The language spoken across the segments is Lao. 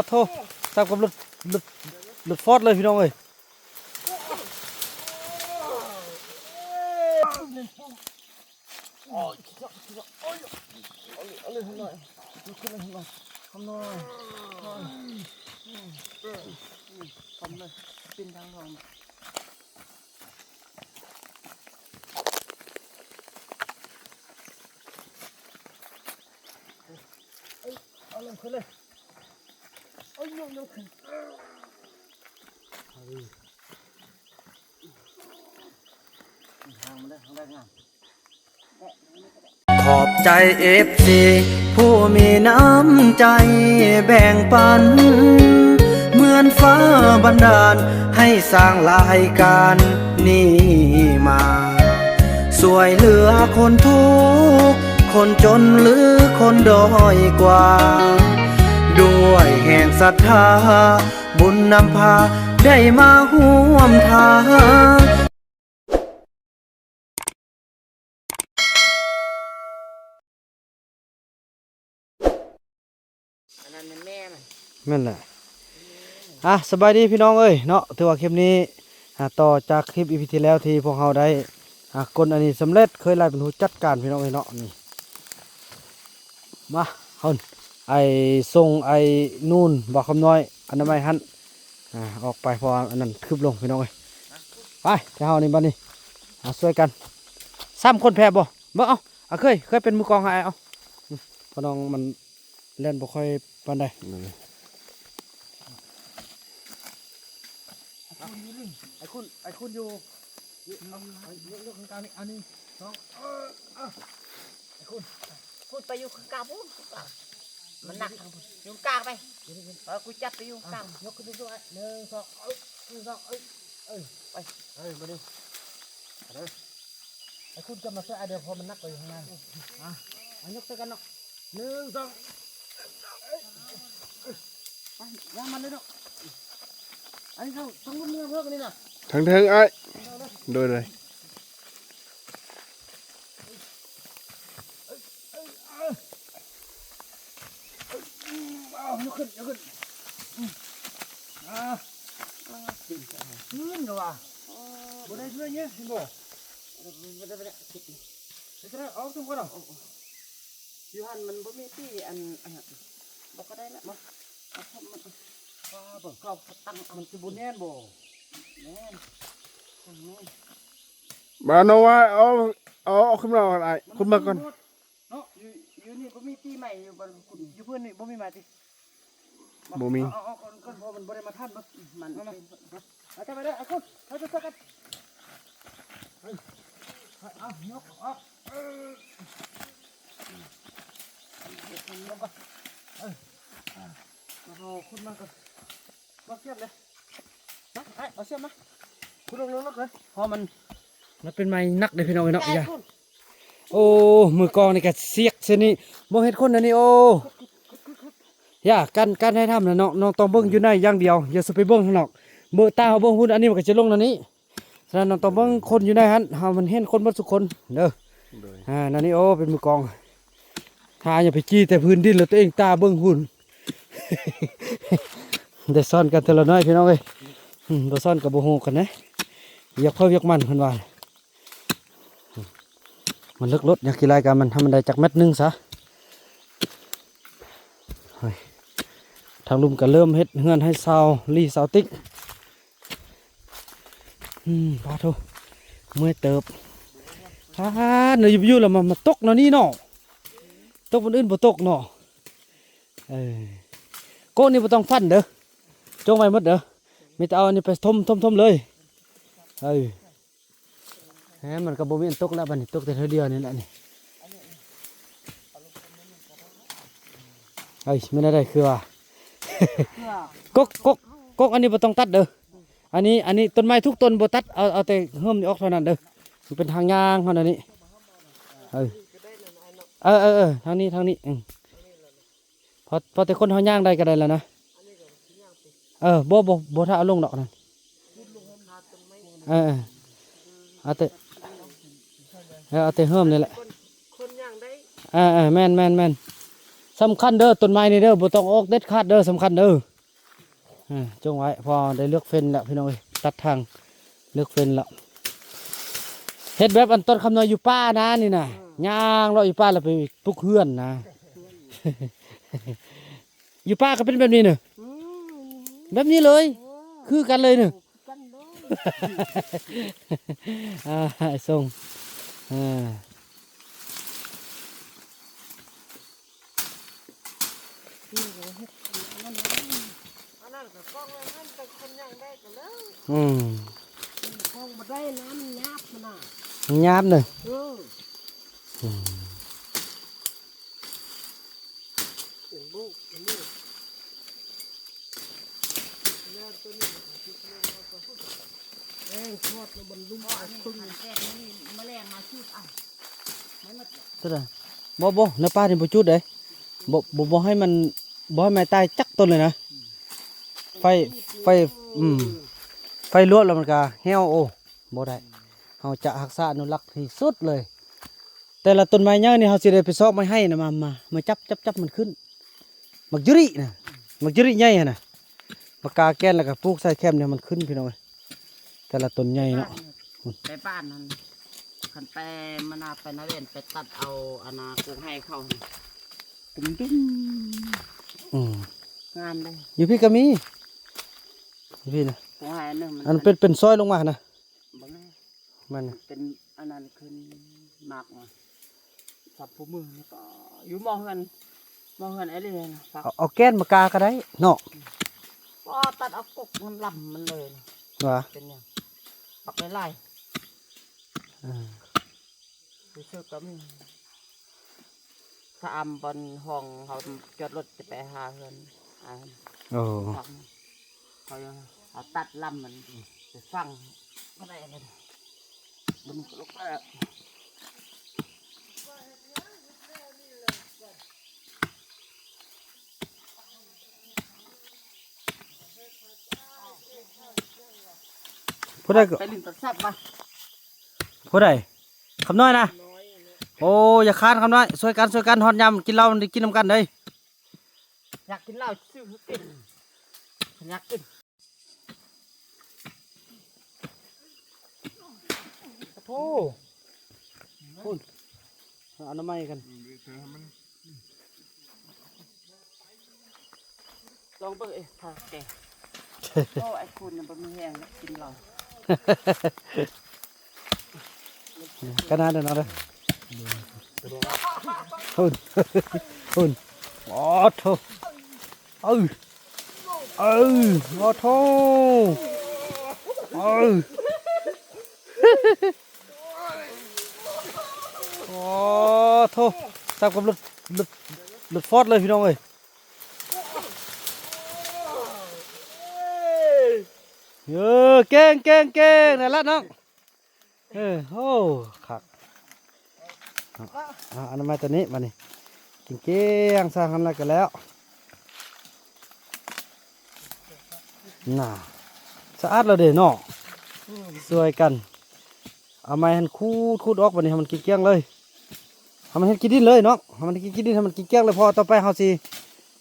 ໂທ້ ສ່ຳກັບລົດ ລົດ ລົດຟອດເລີຍພີ່ນ້ອງເອີຍ. ເອົາລົງຂຶ້ນເລີຍ ເອົາຍົກ ຍົກຂຶ້ນ ທາງມັນໄດ້ ທາງໄດ້ງາມ. ຂອບໃຈເອັຟຊີຜູ້ມີນ້ຳໃຈແບ່ງປັນ ເໝືອນຟ້າບັນດານໃຫ້ສ້າງລາຍການນີ້ມາ ຊ່ວຍເຫຼືອຄົນທຸກ ຄົນຈົນ ຫຼື ຄົນດ້ອຍກວ່າ ດ້ວຍແຮງສັດທາ ບຸນນຳພາໄດ້ມາຮ່ວມທາງ. ອັນນັ້ນແມ່ນແມ່ມັນ ແມ່ນແຫຼະ. ອ່ະ ສະບາຍດີພີ່ນ້ອງເອີຍເນາະ ຖືວ່າຄລິບນີ້ ອ່າ ຕໍ່ຈາກຄລິບອີພີທີ່ແລ້ວທີ່ພວກເຮົາໄດ້ ອ່າ ກົນອັນນີ້ສຳເລັດ ເຄີຍໄລ່ເປັນຫູຈັດການພີ່ນ້ອງເອີຍເນາະ. ນີ້ ມາ ເຮົາ ໄອ້ ສົ່ງໄອ້ນູນ ບ່າວຄຳນ້ອຍ ອະນາໄມຫັ້ນ ອ່າ ອອກໄປ ເພາະວ່າອັນນັ້ນຄືບລົງພີ່ນ້ອງເອີຍ. ໄປ ແຕ່ເຮົານີ້ບັດນີ້ ອ່າ ຊ່ວຍກັນ ສາມຄົນແພ້ບໍ່? ບໍ່ເອົາ ອ່າ ເຄີຍ ເຄີຍເປັນມືກອງໃຫ້ອ້າຍເອົາ ອືມ ພໍ່ນ້ອງມັນແລ່ນບໍ່ຄ່ອຍປານໃດ. ໄອ້ຄຸນ ໄອ້ຄຸນຢູ່ ເອົາ ເອົາ ຍົກ ຍົກ ຍົກກາງນີ້ ອັນໜຶ່ງ ສອງ ເອີ ເອີ ໄອ້ຄຸນ ຄຸນໄປຢູ່ກາງພຸ້ນ ມັນໜັກທາງພຸ້ນ ຢູ່ກາງໄປ ເອີ ກູຈັບໄປຢູ່ກາງ ຍົກຂຶ້ນ ຍົກ ໜຶ່ງ ສອງ ເອີ ໜຶ່ງ ສອງ ເອີ ເອີ ໄປ ເອີ ມາເດີ ມາເດີ ໄອ້ຄຸນຈະມາຊ່ວຍອ້າຍເດີ ເພາະມັນໜັກໄປຢູ່ຂ້າງໃນ ອ່ະ ອ່ະ ຍົກໃສ່ກັນເນາະ ໜຶ່ງ ສອງ ໄປ ວາງມັນເລີຍເນາະ ອັນນີ້ເຂົາຕ້ອງລຸ້ນເລື່ອງເພິ່ນນີ້ນະ ເທິງໆ ອ້າຍ ໂດຍໆ ເອົາ ຍົກຂຶ້ນ ຍົກຂຶ້ນ ອືມ ອ່າ ຂຶ້ນແລ້ວວ່າ ບໍ່ໄດ້ເທື່ອເຍ ເຫັນບໍ່ ບໍ່ໄດ້ ບໍ່ໄດ້ ບໍ່ໄດ້ ເຮັດຈັ່ງໃດ ເອົາ ເອົາ ເອົາ ຢູ່ຫັ້ນມັນບໍ່ມີຕີອັນ ອັນນັ້ນ ບໍ່ກໍໄດ້ລະ ມາ ເອົາ ເອົາ ເອົາ ເອົາ ເອົາ ຕັ້ງ ມັນຊິບໍ່ແໜ້ນບໍ່? ແໜ້ນ ຕັ້ງແໜ້ນ ບາໂນວາ ເອົາ ເອົາ ເອົາຂຶ້ນມາກ່ອນ ອ້າຍ ຂຶ້ນມາກ່ອນ ເນາະ ຢູ່ ຢູ່ນີ້ບໍ່ມີຕີໄມ້ຢູ່ ຢູ່ພື້ນນີ້ບໍ່ມີໄມ້ຕິ? ບໍ່ມີ ເອົາ ເອົາ ເອົາກ່ອນ ກ່ອນ ເພາະມັນບໍ່ໄດ້ມາທັນເນາະ ມັນ ເອົາມາ ເອົາ ເອົາ ຈັບໄປເດີ ເອົາ ຄຸນ ເອົາ ຈັບກັນ ເອົາ ຍົກອອກ ເອີ ຍົກກ່ອນ ເອີ ເອົາ ຂຸດມາກ່ອນ ມາເກັບເລີຍ ມາ ອ້າຍ ເອົາເຊືອກມາ ຂຸດລົງເລິກໆ ເລີຍ ເພາະມັນ ມັນເປັນໄມ້ໜັກເດ້ພີ່ນ້ອງເອີຍເນາະ ຢ່າ ໂອ້ ມືກອງນີ້ກະສຽກຊະນີ້ ບໍ່ເຮັດຄົນອັນນີ້ ໂອ້ ຢ່າ ການ ການຖ່າຍທຳນະ ນ້ອງ ນ້ອງຕ້ອງເບິ່ງຢູ່ໃນຢ່າງດຽວ ຢ່າສູ່ໄປເບິ່ງຂ້າງນອກ ເບິ່ງ ຕາເຮົາເບິ່ງພຸ້ນ ອັນນີ້ມັນກະຈະລົງແນວນີ້ ສະນັ້ນນ້ອງຕ້ອງເບິ່ງຄົນຢູ່ໃນຫັ້ນ ເຮົາມັນເຫັນຄົນເບິດສູ່ຄົນເດີ ໂດຍ ອ່າ ແນວນີ້ ໂອ້ ເປັນມືກອງ ຫາຢ່າໄປຈີ່ແຕ່ພື້ນດິນ ແລ້ວຕົວເອງຕາເບິ່ງພຸ້ນ ໄດ້ຊ້ອນກັນເທື່ອລະໜ້ອຍພີ່ນ້ອງເອີຍ ອືມ ບໍ່ຊ້ອນກະບໍ່ຮູ້ກັນເດ້ ວຽກໃຜວຽກມັນເພິ່ນວ່າ ມັນເລິກໂລດ ຢາກຂີ້ໄລ່ກະມັນ ໃຫ້ມັນໄດ້ຈັກແມັດໜຶ່ງຊະ ເຮີ້ຍ ທາງລຸ່ມກະເລີ່ມເຮັດເຮືອນໃຫ້ຊາວລີ້ຊາວຕິກ ອືມ ປາໂທ້ ເມື່ອຍເຕີບ ປາດ ເນາະ ຢູ່ໆ ລະມາ ມາຕົກແນວນີ້ເນາະ ຕົກ ມື້ອື່ນບໍ່ຕົກເນາະ ເອີ ໂກະນີ້ບໍ່ຕ້ອງຟັນເດີ ຈົ່ງໄວ້ໝົດເດີ ມີແຕ່ເອົາອັນນີ້ໄປຖົມ ຖົມ ຖົມເລີຍ ເອີ. ແຮ ມັນກໍບໍ່ມີອັນຕົກແລ້ວ ບັດນີ້ຕົກແຕ່ເທື່ອດຽວນີ້ແຫຼະນີ້ ເອີຍ ແມ່ນແນວໃດຄືວ່າ ກົກ ກົກ ກົກອັນນີ້ບໍ່ຕ້ອງຕັດເດີ ອັນນີ້ ອັນນີ້ຕົ້ນໄມ້ທຸກຕົ້ນບໍ່ຕັດ ເອົາ ເອົາແຕ່ເຮີ້ມນີ້ອອກເທົ່ານັ້ນເດີ ມັນເປັນທາງຍ່າງເຮົາແນວນີ້ ເອີ ເອີ ເອີ ເອີ ທາງນີ້ ທາງນີ້ ອືມ. ພໍ ພໍແຕ່ຄົນເຮົາຍ່າງໄດ້ກໍໄດ້ແລ້ວນະ ເອີ ບໍ່ ບໍ່ ບໍ່ຖ້າເອົາລົງດອກນັ້ນ ເອີໆ ເອົາແຕ່ ເອີ ເອົາແຕ່ເຮີ້ມນີ້ແຫຼະ ຄົນ ຄົນຍ່າງໄດ້ ເອີໆ ແມ່ນໆໆ ສຳຄັນເດີ ຕົ້ນໄມ້ນີ້ເດີ ບໍ່ຕ້ອງອອກເດັດຂາດເດີ ສຳຄັນເດີ ເອີ ຈົ່ງໄວ້ ພໍໄດ້ເລືອກເຟັນແລ້ວພີ່ນ້ອງເອີຍ ຕັດທາງ ເລືອກເຟັນແລ້ວ ເຮັດແບບອັນຕົ້ນຄຳນ້ອຍຢູ່ປ່ານະນີ້ນະ ຍ່າງເລາະຢູ່ປ່າແລ້ວໄປປຸກເຮືອນນະ ຢູ່ປ່າກໍເປັນແບບນີ້ເນາະ ອືມ ແບບນີ້ເລີຍ ເອີ ຄືກັນເລີຍເນາະ ຄືກັນເລີຍ ອ່າ ສົ່ງ ອ່າ ອືມ ມັນຫຍາບເນາະ ເອີ ອືມ ເປັນລູກ ເປັນລູກ ໂຕໃດ ບໍ່ ບໍ່ ໃນປ່ານີ້ບໍ່ຈູດເດ້ ບໍ່ ບໍ່ ບໍ່ໃຫ້ມັນ ບໍ່ໃຫ້ໄມ້ຕາຍຈັກຕົ້ນເລີຍນະ ໄຟ ໄຟ ອືມ ໄຟລວກແລ້ວມັນກະແຫ້ວ ໂອ້ ບໍ່ໄດ້ ເຮົາຈະຮັກສາອະນຸລັກທີ່ສຸດເລີຍ ແຕ່ລະຕົ້ນໄມ້ໃຫຍ່ນີ້ເຮົາຊິໄດ້ໄປຊອກໄມ້ໄຫ້ນະ ມາ ມາ ມາຈັບ ຈັບ ຈັບມັນຂຶ້ນ ໝາກຢູຣິນະ ໝາກຢູຣິໃຫຍ່ຫັ້ນນະ ມາກາແກ່ນແລ້ວກໍປູກໃສ່ແຄມນີ້ໃຫ້ມັນຂຶ້ນພີ່ນ້ອງເອີຍ ແຕ່ລະຕົ້ນໃຫຍ່ເນາະ ໄປບ້ານຫັ້ນ ຄັນໄປມານາໄປນາເວັນໄປຕັດເອົາອັນນາກົງໄຮ່ເຂົາຫັ້ນ ດຸ້ມໆ ອືມ ງາມເດ້ ຢູ່ພີ້ກໍມີ ຢູ່ພີ້ນະ ກົງໄຮ່ອັນໜຶ່ງມັນ ອັນເປັນ ເປັນຊອຍລົງມາຫັ້ນນະ ບໍ່ແມ່ນ ມັນເປັນອັນນັ້ນຂຶ້ນໝາກ ສັບຜູ້ມືນີ້ກໍຢູ່ໝໍ້ເຮືອນ ໝໍ້ເຮືອນໄອ້ເລນະ ເອົາ ເອົາແກ່ນມາກາກໍໄດ້ເນາະ ບໍ່ຕັດເອົາກົກມັນລຳມັນເລີຍນະ ວ່າ ເປັນຫຍັງ ປັກຫຼາຍໆ ເອີ ຮູ້ສຶກກໍມີ ສະອຳບ່ອນຫ້ອງເຮົາຈອດລົດຈະໄປຫາເຮືອນ ອ່າ ໂອ້ ເຂົາ ເຂົາຕັດລຳມັນໄປຝັງບໍ່ໄດ້ເລີຍ ມັນກໍລຸກແລ້ວ ຜູ້ໃດກໍ ໄປຫຼິ້ນໂທລະສັບມາ ຜູ້ໃດ? ຄຳນ້ອຍນະ ໂອ້ ຢ່າຄ້ານຄຳນ້ອຍ ຊ່ວຍກັນ ຊ່ວຍກັນ ຮອດຍາມກິນເຫຼົ້າ ໄດ້ກິນນຳກັນເດ້ ຢາກກິນເຫຼົ້າຊື້ກິນ ຢາກກິນ ໂອ້ ພຸ້ນ ອະນາໄມກັນ ລອງເບິ່ງເອ ຖ້າແກ ໂອ້ ໄອ້ຄຸນນະບໍ່ມີແຮງແລ້ວກິນເຫຼົ້າ ຂະໜາດນັ້ນເນາະ ພຸ້ນ ພຸ້ນ ໂອ້ໂທ້ ເອີ ເອີ ໂອ້ໂທ້ ເອີ ໂອ້ໂທ້ ສັບກັບລົດ ລົດ ລົດຟອດເລີຍພີ່ນ້ອງເອີຍ ເອີ ເກັ່ງ ເກັ່ງ ເກັ່ງ ນັ້ນລະນ້ອງ ເອີ ໂອ້ ຄັກ ເອົາ ເອົາ ອະນາໄມຕົວນີ້ບາດນີ້ ກິນກ້ຽງຊະຫັ້ນລະກໍແລ້ວ ນ່າ ສະອາດແລ້ວເດ້ເນາະ ຊ່ວຍກັນ ເອົາໄມ້ຫັ້ນຂູດ ຂູດອອກບາດນີ້ ໃຫ້ມັນກ້ຽງໆເລີຍ ໃຫ້ມັນເຮັດຂີ້ດິນເລີຍເນາະ ໃຫ້ມັນເຮັດຂີ້ດິນ ໃຫ້ມັນກ້ຽງໆເລີຍ ເພາະວ່າຕໍ່ໄປເຮົາຊິ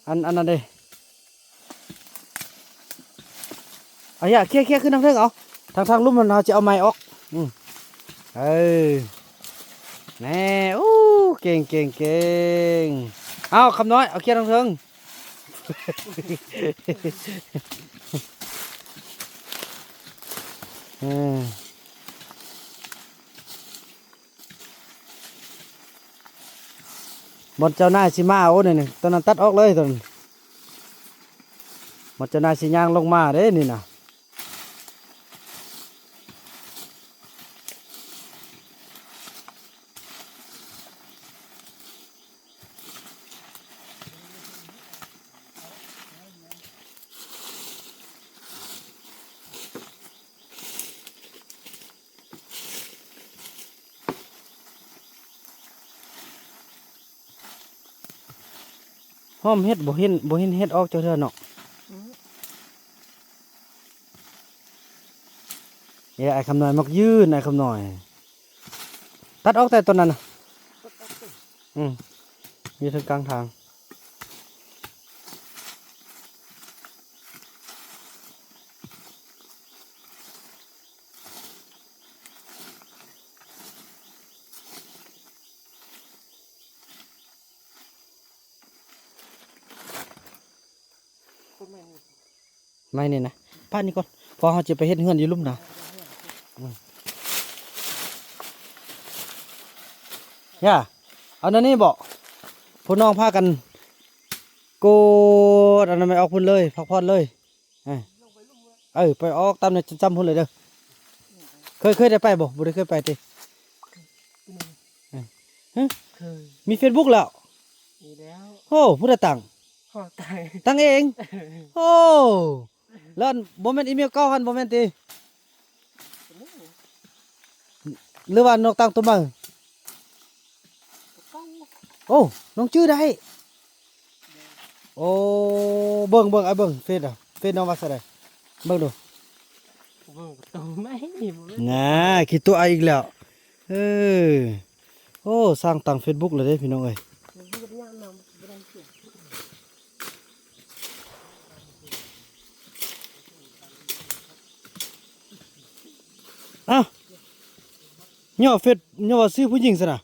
ອັນ ອັນນັ້ນເດ້ ເອົາ ເຄຍ ເຄຍຂຶ້ນທາງເທິງເອົາ ທາງ ທາງລຸ່ມຫັ້ນເຮົາຈະເອົາໄມ້ອອກ ອືມ ເອີ ແນ່ ໂອ້ ເກັ່ງ ເກັ່ງ ເກັ່ງ ເອົາ ຄຳນ້ອຍ ເອົາເຄຍທາງເທິງ ເອີ ບ່ອນເຈົ້ານາຍຊິມາເອົານີ້ ໂຕນັ້ນຕັດອອກເລີຍ ໂຕນັ້ນ ບ່ອນເຈົ້ານາຍຊິຍ່າງລົງມາເດ້ນີ້ນະ. ຫອມເຫັດ ບໍ່ເຫັນ ບໍ່ເຫັນເຫັດອອກຈັກເທື່ອເນາະ. ອືມ ເອີ ອ້າຍຄຳນ້ອຍມັກຢືນ ອ້າຍຄຳນ້ອຍ ຕັດອອກແຕ່ຕົ້ນນັ້ນນະ. ຕັດອອກຕິ. ອືມ ຢູ່ເທິງກາງທາງ. ໄມ້ນີ້ນະ ປະນີ້ກ່ອນ ເພາະເຮົາຈະໄປເຮັດເຮືອນຢູ່ລຸ່ມນະ. ອືມ ຢ່າ ເອົາແນວນີ້ບໍ? ພວກນ້ອງພາກັນ ໂກດ ອັນນັ້ນໄປອອກພຸ້ນເລີຍ ພັກຜ່ອນເລີຍ. ເອີ ເອີ ໄປອອກຕາມໃນຈຳພຸ້ນເລີຍເດີ. ເຄີຍ ເຄີຍໄດ້ໄປບໍ່? ບໍ່ໄດ້ເຄີຍໄປຕິ? ເອີ ຮະ? ເຄີຍ. ມີເຟສບຸກແລ້ວ? ມີແລ້ວ. ໂອ້ ຜູ້ໃດຕັ້ງ? ເຮົາຕັ້ງ. ຕັ້ງເອງ? ໂອ້ ແລ້ວບໍ່ແມ່ນອີເມວເກົ່າຫັ້ນບໍ່ແມ່ນຕິ? ຫຼືວ່ານ້ອງຕັ້ງໂຕໃໝ່? ໂອ້ ນ້ອງຈື່ໄດ້. ໂອ້ ເບິ່ງ ເບິ່ງ ອ້າຍເບິ່ງເຟສອະ ເຟສນ້ອງວ່າຊັ້ນໃດ ເບິ່ງດູ. ເບິ່ງໂຕໃໝ່ນີ້ບໍ່ແມ່ນ ນາ ຂີ້ຕົວະອ້າຍອີກແລ້ວ. ເອີ ໂອ້ ສ້າງຕັ້ງເຟສບຸກແລ້ວເດ້ພີ່ນ້ອງເອີຍ. ອ້າວ ຍໍເຟສ ຍໍວ່າຊື່ຜູ້ຍິງຊັ້ນນະ.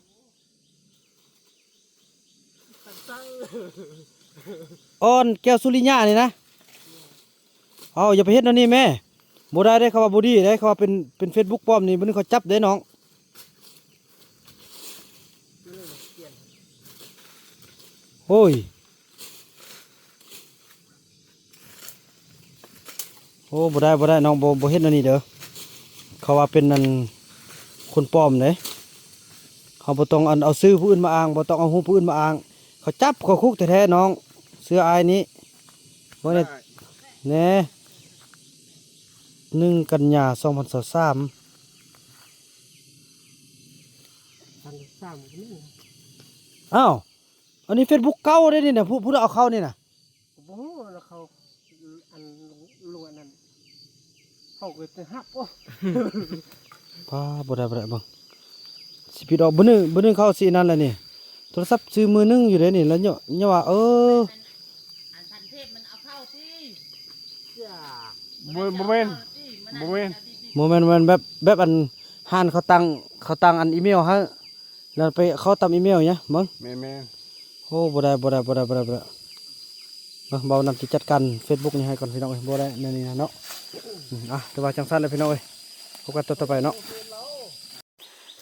ອ່ອນແກ້ວສຸລິຍານີ້ນະ. ເອົາ ຢ່າໄປເຮັດແນວນີ້ແມ່ ບໍ່ໄດ້ເດ້ ເຂົາວ່າບໍ່ດີເດ້ ເຂົາວ່າເປັນ ເປັນເຟສບຸກປອມນີ້ ມື້ໜຶ່ງເຂົາຈັບເດ້ນ້ອງ. ໂອ້ຍ. ໂອ້ ບໍ່ໄດ້ ບໍ່ໄດ້ ນ້ອງບໍ່ ບໍ່ເຮັດແນວນີ້ເດີ. ເຂົາວ່າເປັນອັນຄົນປອມເດ້. ເຮົາບໍ່ຕ້ອງອັນເອົາຊື່ຜູ້ອື່ນມາອ້າງ ບໍ່ຕ້ອງເອົາຮູບຜູ້ອື່ນມາອ້າງ. ເຂົາຈັບເຂົ້າຄຸກແທ້ໆນ້ອງ ເຊື່ອອ້າຍນີ້. ເບິ່ງແດ່ ແນ່ ໜຶ່ງກັນຍາ ສອງພັນຊາວສາມ. ພັນຊາວສາມກໍມີ. ອ້າວ ອັນນີ້ເຟສບຸກເກົ່າເດ້ນີ້ນະ ຜູ້ ຜູ້ໃດເອົາເຂົ້ານີ້ນະ? ບໍ່ຮູ້ນະ ເຂົາ ອັນ ລົງ ລົງອັນນັ້ນ ເຮົາກໍໄປຮັບ. ໂອ້ ປ້າ ບໍ່ໄດ້ ບໍ່ໄດ້ ເບິ່ງ ຊິປິດອອກ ມື້ໜຶ່ງ ມື້ໜຶ່ງເຂົາຊິອັນນັ້ນແຫຼະນີ້ ໂທລະສັບຊື້ມື້ໜຶ່ງຢູ່ເດ້ນີ້ ແລ້ວເຍາະ ເຍາະວ່າ ເອີ ອັນພັນເທບມັນເອົາເຂົ້າຕິ? ບໍ່ ບໍ່ແມ່ນ ບໍ່ແມ່ນ ບໍ່ແມ່ນ ບໍ່ແມ່ນ ແບບ ແບບອັນຮ້ານເຂົາຕັ້ງ ເຂົາຕັ້ງອັນອີເມວໃຫ້ ແລ້ວໄປເຂົ້າຕາມອີເມວຫຍັງເບິ່ງ. ແມ່ນໆ. ໂອ້ ບໍ່ໄດ້ ບໍ່ໄດ້ ບໍ່ໄດ້ ບໍ່ໄດ້ ບໍ່ໄດ້. ເບິ່ງ ເບົານຳຊິຈັດການເຟສບຸກນີ້ໃຫ້ກ່ອນພີ່ນ້ອງເອີຍ ບໍ່ໄດ້ແນວນີ້ນະເນາະ. ອືມ ອ່ະ ຖືວ່າຈັ່ງຊັ້ນແຫຼະພີ່ນ້ອງເອີຍ ພົບກັນຕອນຕໍ່ໄປເນາະ.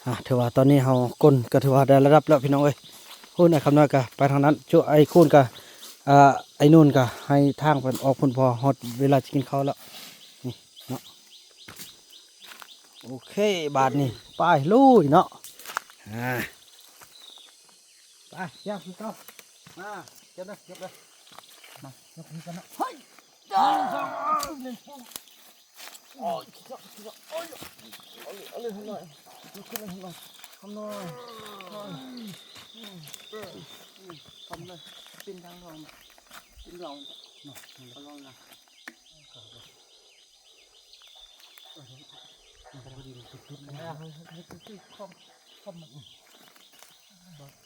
ອ່າ ຖືວ່າຕອນນີ້ເຮົາກົ້ນກໍຖືວ່າໄດ້ລະດັບແລ້ວພີ່ນ້ອງເອີຍ. ໂອ້ ອ້າຍຄຳນ້ອຍກໍໄປທາງນັ້ນ ຈຸ ອ້າຍຄູນກໍ ອ່າ ອ້າຍນູນກໍໃຫ້ທາງເພິ່ນອອກພຸ້ນ ເພາະຮອດເວລາຊິກິນເຂົ້າແລ້ວ ນີ້ເນາະ. ໂອເຄ ບາດນີ້ໄປລຸຍເນາະ. ອ່າ ໄປ ຍ່າງຄືເກົ່າ. ມາ ຈັບເດີ ຍົກເດີ ມາ ຍົກຄືກັນເນາະ. ເຮີ້ຍ ໜຶ່ງ ສອງ ໜຶ່ງ ສອງ. ໂອ້ຍ ເອົາເລີຍ ເອົາເລີຍ ເອົາເລີຍ ທຳນ້ອຍ ຍົກຂຶ້ນເລີຍ ທຳນ້ອຍ ທຳນ້ອຍ. ທຳເລີຍ ປີນທາງລອງ ປີນລອງ ເອົາລອງນະ.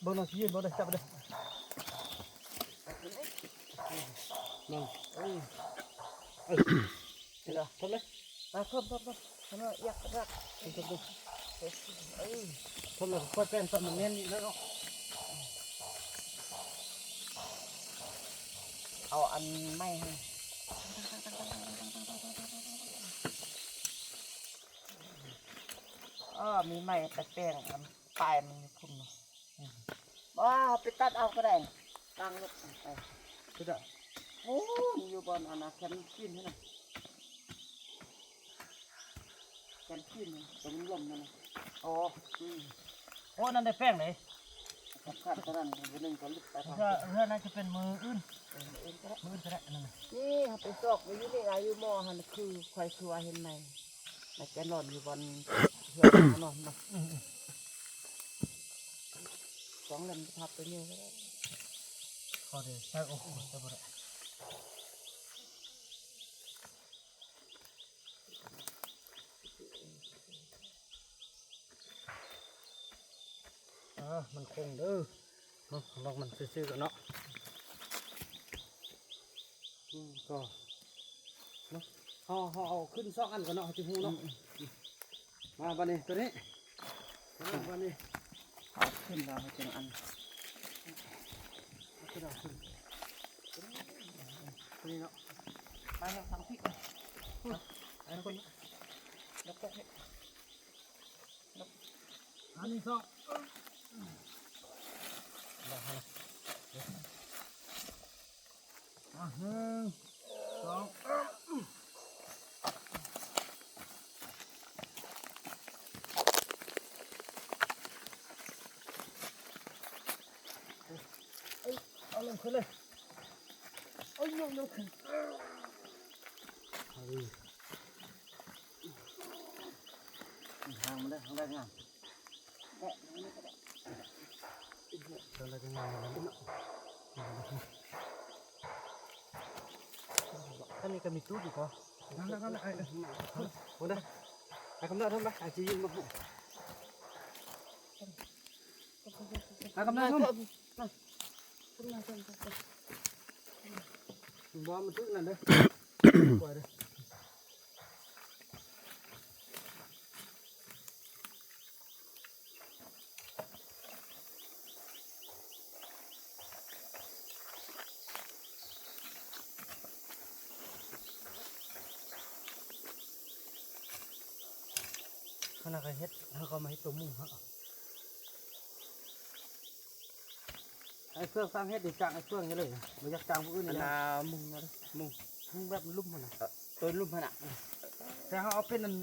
ເບິ່ງໜ້ອຍຊິຢືນບໍ່ໄດ້ ຈັບໄປເດີ ເບິ່ງ ເອີ ເອີ ທຳເລີຍ ອ່າ ທຳ ທຳ ທຳ ທຳເລີຍ ຢາກ ຢາກ ທຳ ທຳ ທຳ ເອີ ທຳແລ້ວກໍຄ່ອຍແປ້ນ ຕອນມັນແໜ້ນນີ້ແລ້ວເນາະ. ເອົາອັນໃໝ່ໃຫ້ ເອີ ມີໃໝ່ແຕ່ແປ້ງ ອັນປາຍມັນຢູ່ພຸ້ນເນາະ. ບໍ່ ເຮົາໄປຕັດເອົາກໍໄດ້ ກາງລົດໄປ ຄືດອກ. ໂອ້ ຢູ່ບ່ອນອັນນະ ແຄມປີນຫັ້ນນະ ແຄມປີນຫັ້ນນະ ຕົງລົມຫັ້ນນະ. ອໍ ອືມ ໂອ້ ນັ້ນໄດ້ແປ້ງເດ້. ສຳຄັນເທົ່ານັ້ນ ມື້ໜຶ່ງກໍຫຼຸດໄປ ເພື່ອ ເພື່ອໜ້າຈະເປັນມື້ອື່ນ ເອີ ມື້ອື່ນກໍໄດ້ ມື້ອື່ນກໍໄດ້ ນັ້ນນະ. ນີ້ເຮົາໄປຊອກໄວ້ຢູ່ນີ້ລະ ຢູ່ໝໍຫັ້ນ ຄືຂ້ອຍຄືວ່າເຫັນໃນ ໃນແກນລອນຢູ່ບ່ອນເຮືອນເຮົານອນເນາະ. ອືມໆ ສອງເຫຼັ້ມພັບໄປນີ້ກໍໄດ້ ຂໍເດ ໃສ່ ໂອ້ ໃສ່ບໍ່ໄດ້. ເອີ ມັນຄົງເດີເນາະ ລອງມັນຊື່ໆ ກ່ອນເນາະ. ອືມ ກໍເນາະ ເຮົາ ເຮົາເອົາຂຶ້ນສອງອັນກ່ອນເນາະ ເຮົາຈຶ່ງຮູ້ເນາະ. ອືມ ມາບາດນີ້ ໂຕນີ້ ມາບາດນີ້ ເອົາຂຶ້ນແລ້ວເຮົາຈຶ່ງອັນ ເອົາຂຶ້ນ ເອົາຂຶ້ນ ໂຕນີ້ເນາະ. ໄປທາງພີ້ ໄປທາງພີ້ ຍົກຕົວ ອັນນີ້ສອງ ອ່ະ ໜຶ່ງ ສອງ ເອົາລົງຂຶ້ນເລີຍ ເອົາຍົກ ຍົກຂຶ້ນ ເອົາ ທາງມັນເດີ ທາງໄດ້ງາມ ແບບນີ້ກໍໄດ້ ເອີ ໄດ້ງາມແລ້ວເນາະ ອັນນີ້ກໍມີຕູ້ອີກເນາະ ນັ້ນແຫຼະ ນັ້ນແຫຼະ ໄອ້ ພຸ້ນເດີ ໄອ້ຄຳດອນ ໄປ ໄອ້ຊິຍິງເບິ່ງໃຫ້ ໄອ້ຄຳດອນ ມາ ມາ ມາ ມາ ບໍ່ ມັນຖືກນັ້ນເດີ ປ່ອຍເດີ. ເຮົາກໍເຮັດ ເຮົາກໍມາເຮັດຕົວມຸງເຮົາ ໄອ້ເຟືອງສັ່ງເຮັດນີ້ຈ້າງໄອ້ເຟືອງນີ້ເລີຍ ບໍ່ຢາກຈ້າງຜູ້ອື່ນ ອັນ ນີ້ນະ ມຸງ ມຸງ ມຸງແບບລຸ່ມຫັ້ນນະ ເອີ ໂຕລຸ່ມຫັ້ນນະ ແຕ່ເຮົາເອົາເປັນອັນ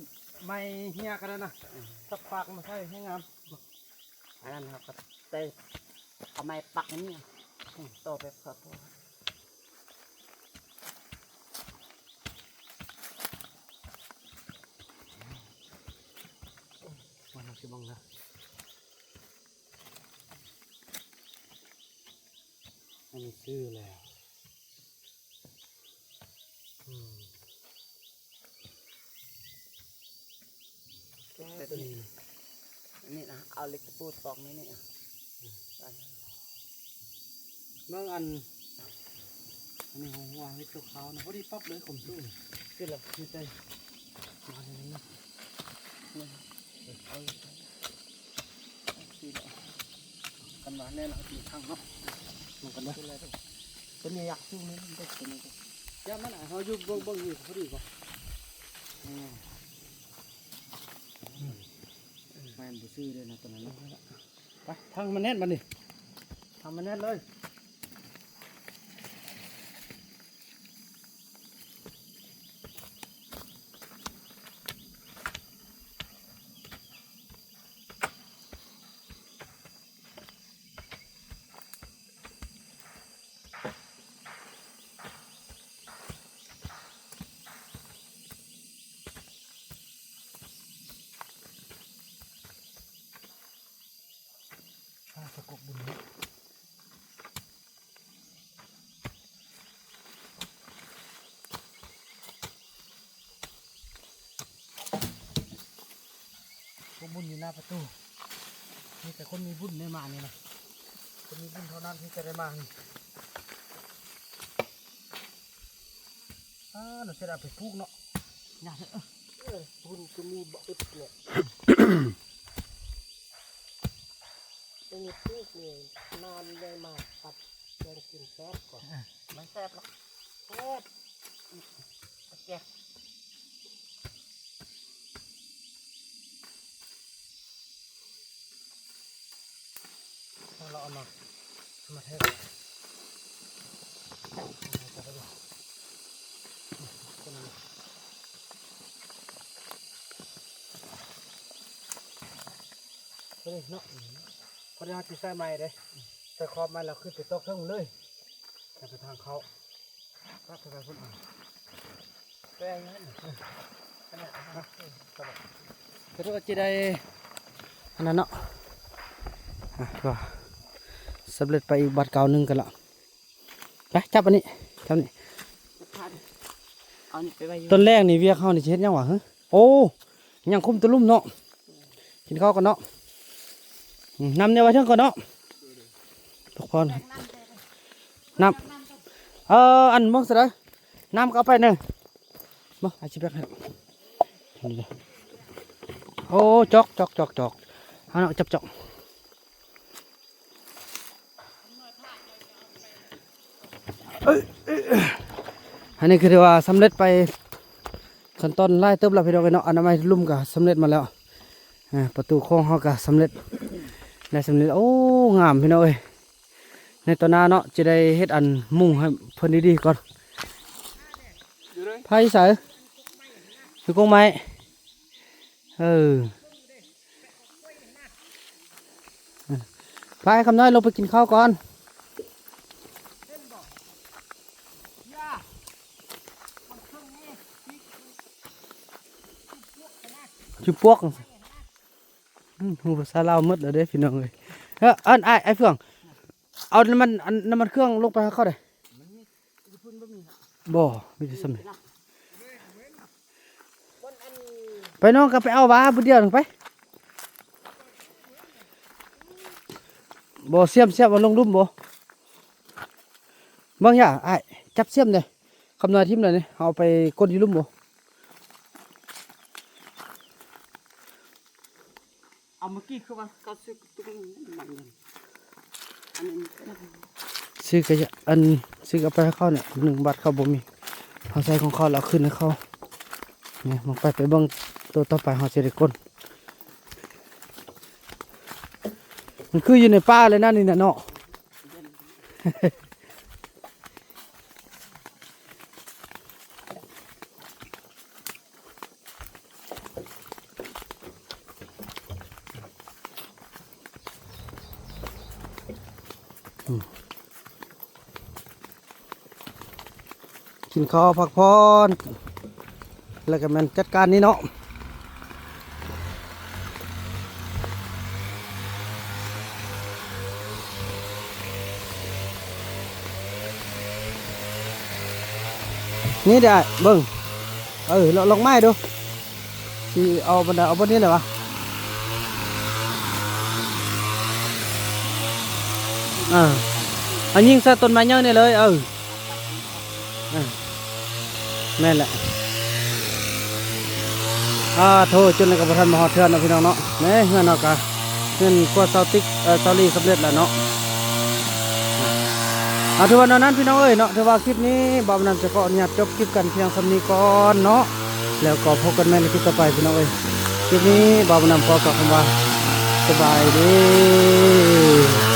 ໄມ້ເຫຍກໍໄດ້ນະ ອືມ ສັກປາກມາໃສ່ໃຫ້ງາມ ອັນນັ້ນເຮົາກໍໄດ້ເອົາໄມ້ປັກອັນນີ້ ອືມ ຕໍ່ໄປເຂົ້າຕົວ ມັນຊິບັງນະ. ອັນນີ້ຊື້ແລ້ວ ອືມ ແກ້ຕົວນີ້ ອັນນີ້ນະ ເອົາເຫຼັກຕະປູຕອກໃນນີ້ ອືມ ອັນ ເບິ່ງອັນ ອັນນີ້ຫົວ ຫົວເຫັດຂາວໆນະ ພໍດີປັບເລີຍຄວາມສູງ ຄືລະຄືແຕ່ ມາເລີຍນະ ເອົາ ຄັນວ່າແນ່ນອນ ເອົາຕີທາງເນາະ ລົງກັນເດີ ຕົວນີ້ຢາກສູງນີ້ ມັນຕົກຕົວນີ້ ຢ່າມັນ ເຮົາຢູ່ເບິ່ງ ເບິ່ງຢູ່ພໍດີບໍ່ ອືມ ແມ່ນບໍ່ຊື່ເດ້ນະ ຕົວນັ້ນນະ. ໄປ ທາງມັນແໜ້ນບັດນີ້ ທາງມັນແໜ້ນເລີຍ ອ່າ ສະກົກບຸນນີ້ ພວກບຸນຢູ່ໜ້າປະຕູ ມີແຕ່ຄົນມີບຸນໄດ້ມານີ້ນະ ຄົນມີບຸນເທົ່ານັ້ນທີ່ຈະໄດ້ມານີ້. ອ່າ ໜ້າເສຍດາຍເອົາໄປປູກເນາະ ຍາກເດີ ເອີ ບຸນກໍມີບໍ່ອຶດເນາະ ອັນນີ້ປູກນີ້ ນານໃຫຍ່ມາປັດແກງກິນແຊບກວ່າ ເອີ ມັນແຊບລະ ແຊບ ແຊບ. ເອົາລະ ເອົາມາ ເອົາມາແທກ ເນາະ ພໍດີເຮົາຊິໃສ່ໄມ້ເດ້ ໃສ່ຂອບໄມ້ແລ້ວຂຶ້ນໄປຕອກເທິງເລີຍ ແລ້ວໄປທາງເຂົ້າ. ສະເພາະຊິໄດ້ອັນນັ້ນເນາະ ອ່ະ ກໍສຳເລັດໄປອີກບາດກ້າວໜຶ່ງກັນລະ ໄປ ຈັບອັນນີ້ ຈັບນີ້ ເອົານີ້ໄປໄວ້ຢູ່ ຕົ້ນແລກນີ້ວຽກເຮົານີ້ຊິເຮັດຫຍັງຫວາ? ໂອ້ ຍັງຄຸມຕະລຸ່ມເນາະ ກິນເຂົ້າກ່ອນເນາະ ອືມ ນຳແນວໄວ້ເທິງກ່ອນເນາະ ພັກຜ່ອນ ນ້ຳ ເອີ ອັນ ມອງສະໄດ ນ້ຳກໍເອົາໄປເນີ ມາ ອາຊິແບກໃຫ້ ໂອ້ ຈອກ ຈອກ ຈອກ ຈອກ ເອົາເນາະ ຈອກ ຈອກ. ເອີ ເອີ ເອີ ອັນນີ້ກໍຖືວ່າສຳເລັດໄປຂັ້ນຕອນຫຼາຍເຕີບແລ້ວພີ່ນ້ອງເອີຍເນາະ. ອະນາໄມລຸ່ມກໍສຳເລັດມາແລ້ວ. ອ່າ ປະຕູຂອງເຮົາກໍສຳເລັດ ໄດ້ສຳເລັດ. ໂອ້ ງາມພີ່ນ້ອງເອີຍ. ໃນຕໍ່ໜ້າເນາະ ຈະໄດ້ເຮັດອັນມຸງໃຫ້ເພິ່ນດີໆກ່ອນ. ໃຜໃສ? ຢູ່ກົກໄມ້. ເອີ ໄປຄຳນ້ອຍ ລົງໄປກິນເຂົ້າກ່ອນ. ຈຸປວກ ອືມ ຮູ້ພາສາລາວໝົດແລ້ວເດ້ພີ່ນ້ອງເອີຍ. ເອີ ອັນ ອ້າຍ ອ້າຍເຟືອງ ເອົານ້ຳມັນ ອັນ ນ້ຳມັນເຄື່ອງລົງໄປໃຫ້ເຂົາເດ້. ບໍ່ ມີແຕ່ສ່ຳນີ້. ໄປນ້ອງກໍໄປເອົາຫວາ ຜູ້ດຽວໜຶ່ງໄປ. ບໍ່ ສ່ຽມ ສ່ຽມເອົາລົງລຸ່ມບໍ່? ເບິ່ງຢ່າ ອ້າຍ ຈັບສ່ຽມເດ້. ຄຳນ້ອຍຖິ້ມແລ້ວນີ້ ເອົາໄປກົ້ນຢູ່ລຸ່ມບໍ່? ເອົາເມື່ອກີ້ຄືວ່າເຂົາຊື້ຕຸກມັນ ອັນນີ້ ຊື້ກະຍະ ອັນ ຊື້ເອົາໄປໃຫ້ເຂົານີ້ ໜຶ່ງບາດເຂົາບໍ່ມີ ເຮົາໃຊ້ຂອງເຂົາແລ້ວເອົາຄືນໃຫ້ເຂົາ. ນີ້ ມາໄປ ໄປເບິ່ງໂຕຕໍ່ໄປ ເຮົາຊິໄດ້ກົ້ນ. ມັນຄືຢູ່ໃນປ່າເລີຍນະນີ້ນະເນາະ. ອືມ ກິນເຂົ້າພັກຜ່ອນ ແລ້ວກໍແມ່ນຈັດການນີ້ເນາະ. ນີ້ເດ້ ເບິ່ງ ເອີ ເລາະລອກໄມ້ດູ ຊິເອົາບ່ອນໃດ ເອົາບ່ອນນີ້ແຫຼະວະ. ອ່າ ເອົາຍິງໃສ່ຕົ້ນໄມ້ໃຫຍ່ນີ້ເລີຍ ເອີ. ອ່າ ແມ່ນແຫຼະ. ອ່າ ໂທ້ ຈົນກໍບໍ່ທັນມາຮອດເທື່ອເນາະພີ່ນ້ອງເນາະ. ນີ້ເຮືອນເຮົາກະ ເຮືອນຄົວຊາວຕິກ ເອີ ຊາວລີສຳເລັດແລ້ວເນາະ. ອ່າ ຖືວ່າແນວນັ້ນພີ່ນ້ອງເອີຍເນາະ, ຖືວ່າຄລິບນີ້ບ່າວບຸນນຳຈະຂໍອະນຸຍາດຈົບຄລິບກັນພຽງສ່ຳນີ້ກ່ອນເນາະ, ແລ້ວກໍພົບກັນໃໝ່ໃນຄລິບຕໍ່ໄປພີ່ນ້ອງເອີຍ. ຄລິບນີ້ບ່າວບຸນນຳຂໍກ່າວຄຳວ່າ ສະບາຍດີ.